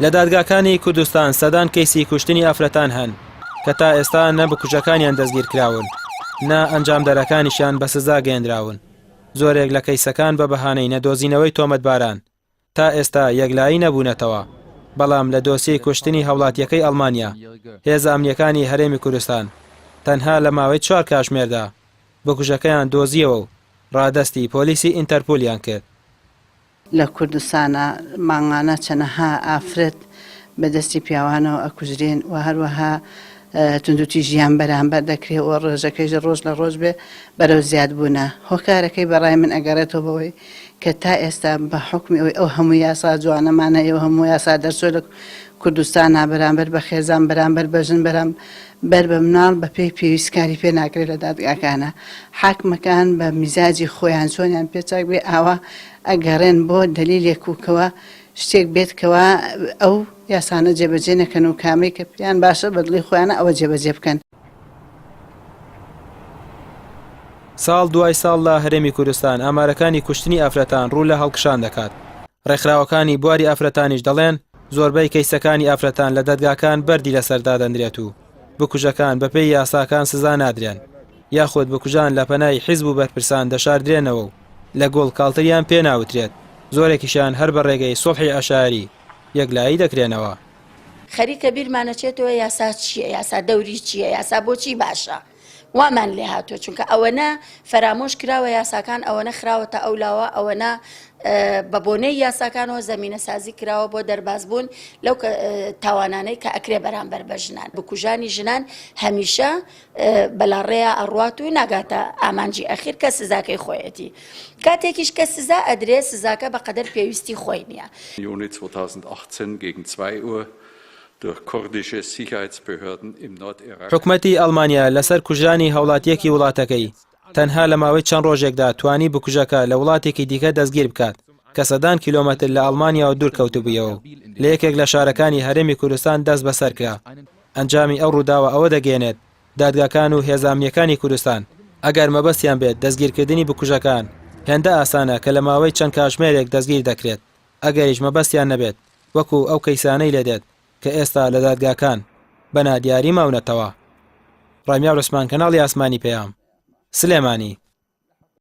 لە دادگاکانی کوردستان سەدان کەیسی کوشتنی ئافرەتان هەن کە تا ئێستا نە بکوژەکانیان دەستگیرکراون نە ئەنجامدەرەکانیشیان بە سزا گەیەنراون. زۆرێک لە کەیسەکان بە بەهانەی نەدۆزینەوەی تۆمەتباران تا ئێستا یەکلایی نەبوونەتەوە، بەڵام لە دۆسیەی کوشتنی هاوڵاتییەکەی ئەڵمانیا، هێزە ئەمنییەکانی هەرێمی کوردستان تەنها لە ماوەی چوار کاژمێردا بکوژەکەیان دۆزییەوە و ڕادەستی پۆلیسی ئینتەرپولیان کرد. لە کوردستانا مانگانە چەنەها ئافرەت بە دەستی پیاوانەوە ئەکوژرێن و هەروەها توندوتیژیان بەرامبەر دەکرێ و ڕێژەکەیش ڕۆژ لە ڕۆژ بێ بەرەو زیاد بوونە. هۆکارەکەی بە ڕای من ئەگەڕێتەوە بەوەی کە تا ئێستا بە حوکمی ئەوەی ئەو هەموو یاسا جوانەمان هەیە و هەموو یاسا دەرچووە لە کوردستانا بەرامبەر بە خێزان بەرامبەر بە ژن بەرام بەر بە مناڵ بە پێی پێویست کاری پێ ناکرێت لە دادگاکانا حاکمەکان بە میزاجی خۆیان چۆنیان پێ چاک بێ ئاوا ئەگەڕێن بۆ دەلیلێک و کەوا شتێک بێت کەوا ئەو یاسانە جێبەجێ نەکەن و کامەی کە پێیان باشە بە دڵی خۆیانە ئەوە جێبەجێ بکەن. ساڵ دوای ساڵ لە هەرێمی کوردستان ئامارەکانی کوشتنی ئافرەتان ڕوو لە هەڵکشان دەکات، ڕێکخراوەکانی بواری ئافرەتانیش دەڵێن زۆربەی کەیسەکانی ئافرەتان لە دەدگاکان بەردی لەسەر دادەنرێت و بکوژەکان بەپێی یاساکان سزا نادرێن یاخود بکوژان لە پەنای حیزب و بەرپرسان دەشاردرێنەوە و لە گوڵ کاڵتریان پێ ناوترێت، زۆرێکیشیان هەر بە ڕێگەی سوڵحی عەشایەری یەکلایی دەکرێنەوە. خەریکە بیرمان ئەچێتەوە یاسا چییە، یاسا دەوری چییە، یاسا بۆچی باشە، وامان لێ هاتووە چونکە ئەوەنە فەرامۆش کراوە یاساکان ئەوەنە خراوەتە ئەو لاوە ئەوەنە بە بۆنەی یاساکانەوە زەمینە سازی کراوە بۆ دەربازبوون لەو تاوانانەی کە ئەکرێ بەرامبەر بە ژنان بکوژانی ژنان هەمیشە بەلاڕێیا ئەڕوات و ناگاتە ئامانجی ئەخیر کە سزاکەی خۆیەتی. کاتێکیش کە سزا ئەدرێ سزاکە بە قەدەر پێویستی خۆی نییە. Juni 2018 gegen zwei Uhr durch kurdische Sicherheitsbehörden im Nordirak. حکومەتی ئەڵمانیا لەسەر کوژرانی هاوڵاتییەکی وڵاتەکەی، تەنها لە ماوەی چەند ڕۆژێکدا توانی بکوژەکە لە وڵاتێکی دیکە دەستگیر بکات کە سەدان کیلۆمەتر لە ئەڵمانیاوە دوور کەوتبوویەوە و لە یەکێک لە شارەکانی هەرێمی کوردستان دەستبەسەر کرا. ئەنجامی ئەو ڕووداوە ئەوە دەگەیەنێت دادگاکان و هێزە ئەمنییەکانی کوردستان ئەگەر مەبەستیان بێت دەستگیرکردنی بکوژەکان هێندە ئاسانە کە لە ماوەی چەند کاژمێرێک دەستگیر دەکرێت ئەگەریش مەبەستیان نەبێت وەکو ئەو کەیسانەی لێدێت کە ئێستا لە دادگاکان بە نادیاری ماونەتەوە. ڕامیار عوسمان کەناڵی ئاسمانی پەیام، سلێمانی.